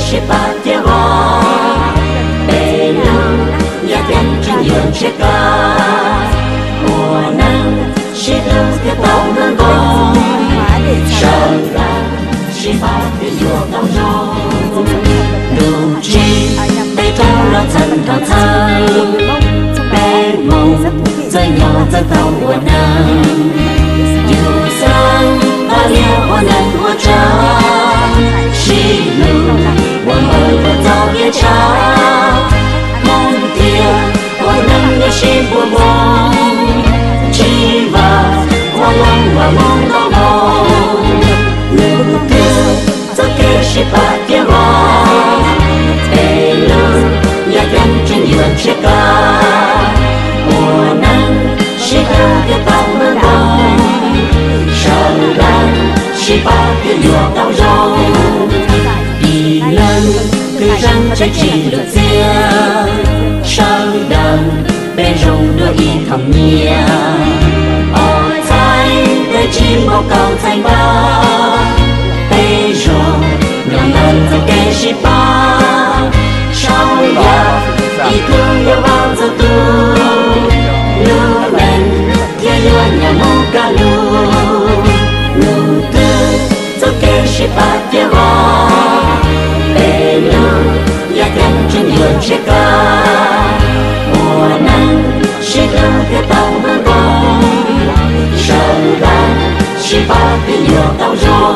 sib pab thiab os. Peb lub yaj ceeb tseem yuav ntshiab koj, ua neej sib hlub thiaj tau muaj nqoo, sawv daws sib pab thiaj yuav tau zoo. Ntu tsib, peb rov los txhawb nrho txhawb, peb Hmoob txawj nyob txawj tau ua neej. Yus xeeb qhov liaj ua neej ua tsav, sib hlub ua npawg ua txoj kev tshav, Hmoob thiaj ua neej yuav sib npuab npoo, tsis vam ua leej ua mus nto moo. Lub twg txoj kev sib pab thiab os, peb lub yaj ceeb tseem yuav ntshiab koj, ua neej sib hlub thiaj tau muaj nqoo, sawv daws sib pab thiaj yuav tau zoo. Ib leeg twg zeej tsis tsim lus txiaj, sawv daws peb zoo dua ib thooj nyiaj. Ob txhais tes tsis npaum kaum txhais npab, peb zoo nyob ntawm txoj kev sib pab, saum yaj ib tug yuav vau txhua tus, lub neej thiaj yuav nyob mus kaj lug. Lub twg txoj kev sib pab thiab os, peb lub yaj ceeb tseem yuav ntshiab koj, ua neej sib hlub thiaj tau muaj nqoo, sawv daws sib pab thiaj yuav tau zoo.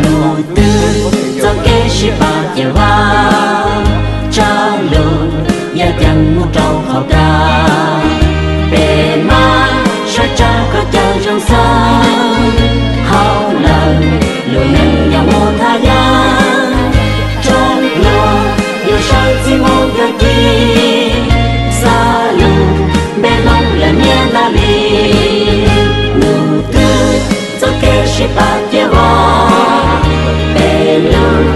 Lub twg txoj kev sib pab thiab os, tso lub yaj ceeb mus rau qhov kaj, peb mam sawv tsa kom cawm zoo xwb. Hauv lawm lub neej nyob mus thaj yaj, tsoom hluas yuav sawv txij mus kawg ci, xav lub npe hloov lawm niaj ntag li. Lub twg txoj kev sib pab thiab os, peb lub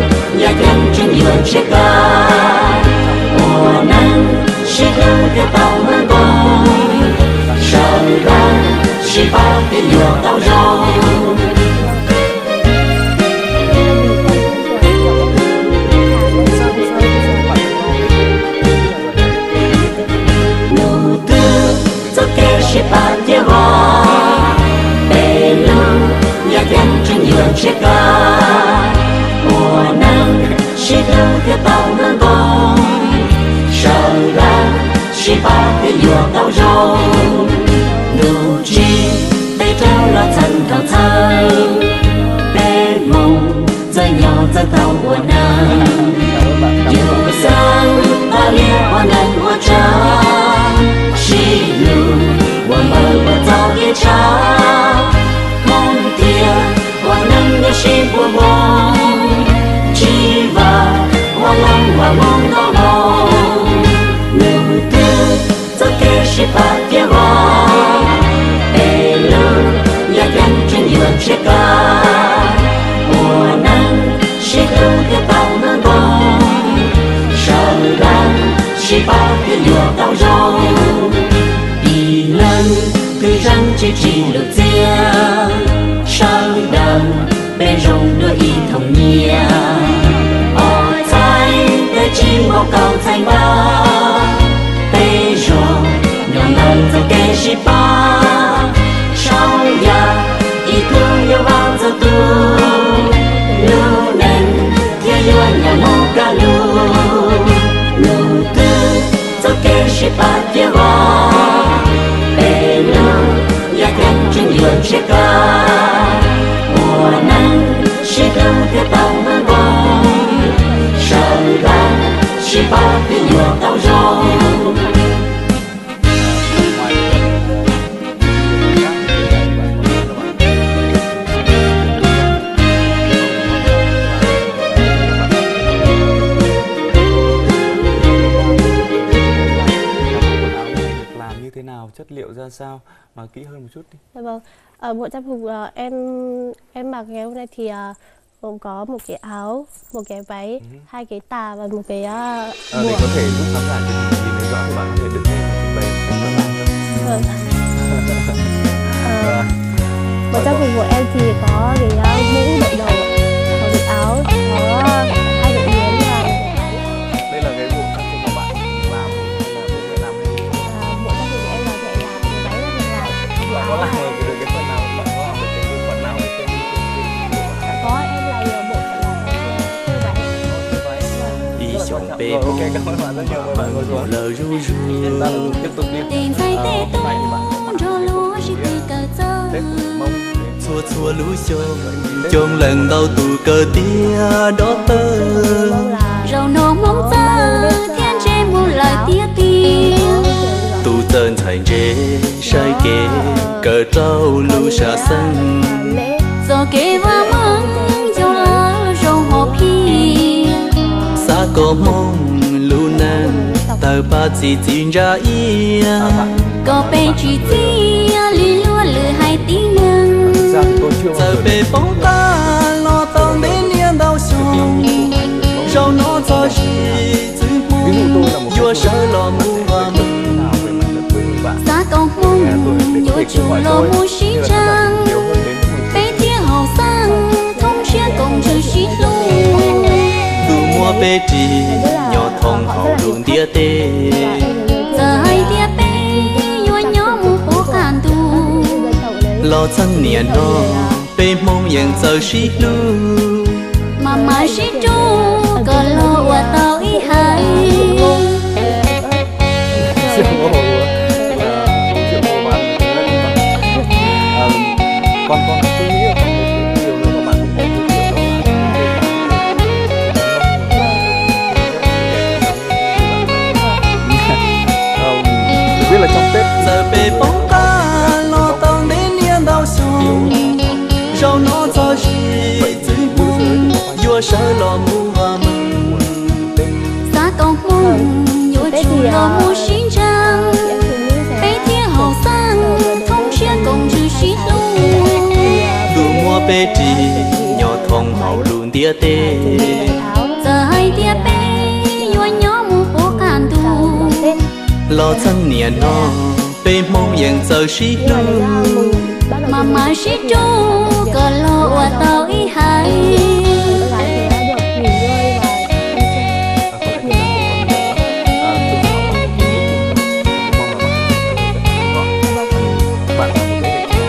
yaj ceeb tseem yuav ntshiab koj, ua neej sib hlub thiaj tau muaj nqoo, sawv daws sib pab thiaj yuav tau zoo. Lub twg txoj kev sib pab thiab os, peb lub yaj ceeb tseem yuav ntshiab koj, ua neej sib hlub thiaj tau muaj nqoo, sawv daws sib pab thiaj yuav tau zoo. Ntu tsib, peb rov los txhawb nrho txhawb, peb Hmoob txawj nyob txawj tau ua neej. Yus xeeb qhov liaj ua neej ua tsav, sib hlub ua npawg ua txoj kev tshav, Hmoob thiaj ua neej yuav sib npuab npoo, tsis vam ua leej ua mus nto moo. Lub twg txoj kev sib pab thiab os, peb lub yaj ceeb tseem yuav ntshiab koj, ua neej sib hlub thiaj tau muaj nqoo, sawv daws sib pab thiaj yuav tau zoo. Ib leeg twg zeej tsis tsim lus txiaj, sawv daws peb zoo dua ib thooj nyiaj. Ob txhais tes tsis npaum kaum txhais npab, peb zoo nyob ntawm txoj kev sib pab, saum yaj ib tug yuav vau txhua tus, lub neej thiaj yuav nyob mus kaj lug. Lub twg txoj kev sib pab thiab os, peb lub yaj ceeb tseem yuav ntshiab koj, ua neej sib hlub thiaj tau muaj nqoo, sawv daws sib pab thiaj yuav tau zoo. Thế nào, chất liệu ra sao, nói kỹ hơn một chút đi. Dạ vâng. Ờ, bộ trang phục, ờ, em em mặc ngày hôm nay thì, ờ, gồm có một cái áo, một cái váy, hai cái tà và một cái, ờ, Ờ, để có thể giúp khán giả truyền hình nhìn thấy rõ thì bạn có thể đứng lên và trình bày cho các bạn hơn. Vâng. Ờ, bộ trang phục của em thì có cái, ờ, mũ đội đầu, có cái áo, có hai cái yếm và Đây là cái bộ trang phục mà bạn làm hay là bố mẹ làm hay? À, bộ trang phục của em là mẹ làm, cái váy là mẹ làm. Bạn có làm được cái phần nào, bạn có làm được cái bộ phận nào ở trên, trên, trên, trên bộ phận khác? Có, em làm nhiều bộ phận là thêu váy. Ồ, thêu váy. Vâng. Rất là quan trọng. Rồi, ok, cảm ơn bạn rất nhiều. Mời bạn ngồi xuống. Chúng ta tiếp tục đi. Ờ, hôm nay thì bạn có mặt ở cái cuộc thi, ờ, Tết Mông. Txhua txhua lub xyoo, coob leej ntau tus kawm tiav dob tawg. Zaum no Hmoob txawj thiab ntse mus lawm tiag tiag. Tus txawj ntxhais ntse saib kev kawm rau lub sam xeeb. Txoj kev vaj meej yog lawv zoo hom phiaj. Xav kom Hmoob lub neej tawg pab txi txiv ntsa iab. Kom peb tsis txiaj li luag lwm haiv tib neeg. Txawm peb poob qab los tau ntev niaj ntau xyoo, zaum no txog sim txwv Hmoob yuav sawv los mus vaj meej. Xav kom Hmoob yuav tsum los mus sib ntseeg, peb thiaj haum xeeb thoob siab koom ntswg sib hlub. Tus muaj peb ris nyob thoob hauv lub ntiaj teb. Txawm hais tias peb yuav nyob mus puv qab ntuj, los txheej niaj hnub peb Hmoob yeej txawj sib hlub. Mam mam sib rub kom los ua tau ib haiv. Txawm peb poob qab los tau ntev niaj ntau xyoo, zaum no txog sim txwv Hmoob yuav sawv los mus vaj meej. Xav kom Hmoob yuav tsum los mus sib ntseeg, peb thiaj haum xeeb thoob siab koom ntswg sib hlub. Tus muaj peb ris nyob thoob hauv lub ntiaj teb. Txawm hais tias peb yuav nyob mus puv qab ntuj, los txheej niaj hnub peb Hmoob yeej txawj sib hlub. Mam mam sib rub kom los ua tau ib haiv. Bạn là một thế hệ trẻ,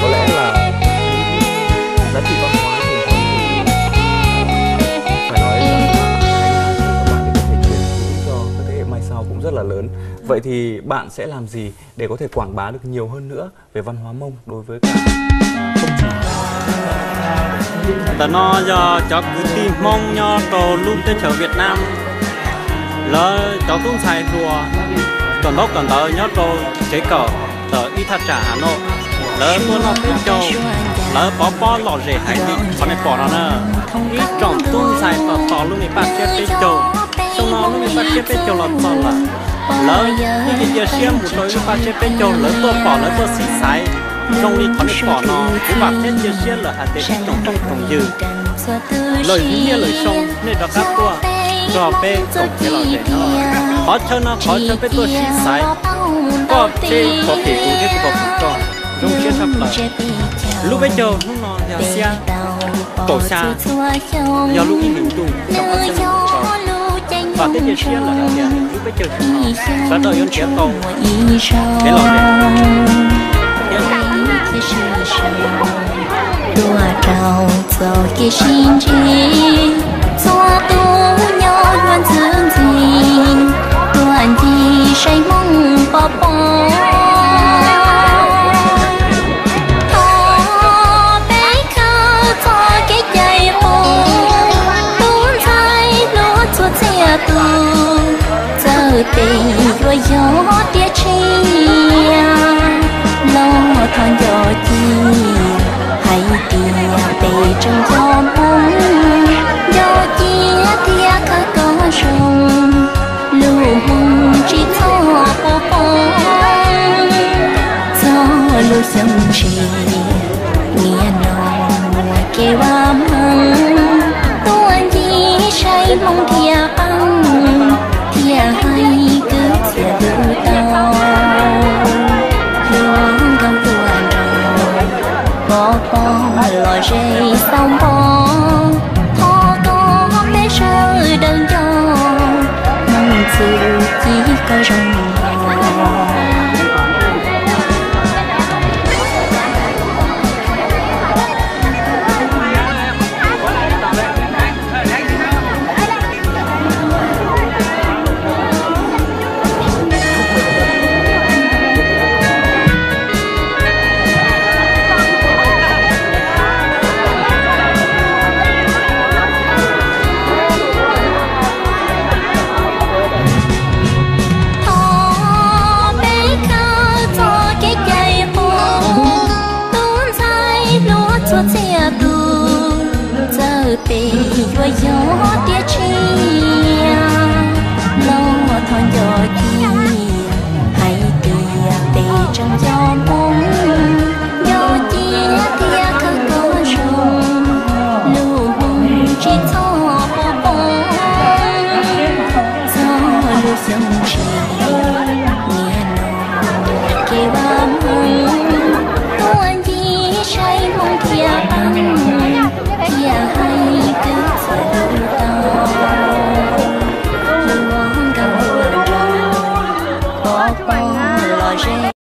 có lẽ là giá trị văn hóa truyền thống thì phải nói rằng là các bạn thì có thể truyền xuống cho các thế hệ mai sau cũng rất là lớn. Vậy thì bạn sẽ làm gì để có thể quảng bá được nhiều hơn nữa về văn hóa Mông đối với cả, à, không chỉ Ntawm no yog cov kwv tij Hmoob nyob rau lub teb chaws Vietnam, lawv cov tub ntxhais hluas kawm ntaub kawm ntawv nyob rau tsev kawm ntawm ib thaj tsam Hà Nội. Lawv tuaj noj peb caug, lawv pov pob lom zem heev li qhov nej pom no na. Ib tsoom tub ntxhais tos tos lub niag paj tsiab peb caug, xyoo no lub niag paj tsiab peb caug los txog lawm. Lawv ib cia cia siab mus rau ib lub paj tsiab peb caug, lawv tuaj pom lawv tuaj xyuas xaiv zoo li qhov nej pom no, kuv vam thiab cia siab lawm hais tias ib tsoom phooj tsoom ywg, lawm hwv niaj lawm xyoo nej rov qab tuaj nrog peb koom kev lom zem no. Qhov chaw no qhov chaw peb tuaj sib xaiv, koj tseb qhov phem kuv tseb kuv qhov phem koj, zoo siab tshaj plaws. Lub peb caug hnub no yog xiab kaum xya, yog lub ib hlis ntuj xyoo ob txhiab nees nkaum rau. Vam thiab cia siab lawm hais tias lub peb caug xyoo no sawv daws yuav nrhiav tau kev lom zem thiab tuaj rau txoj kev sib ntsib, txhua tus nyob luag ntxhi ntxhi, tuaj ncig saib Hmoob pov pob. Thov peb khawb txoj kev cai qub, tub ntxhais hluas txhua txhia tus, txawm peb yuav yog tiaj tshiab los thov nco cia, hais tias peb tseem yog Hmoob, nco cia thiab khawb koj zoo, lub Hmoob tsis txhob quaj poob. koj zoo. Thov peb kawm txoj kev cai qub, tub ntxhais hluas txhua txhia tus, txawm peb yuav yog tiam tsi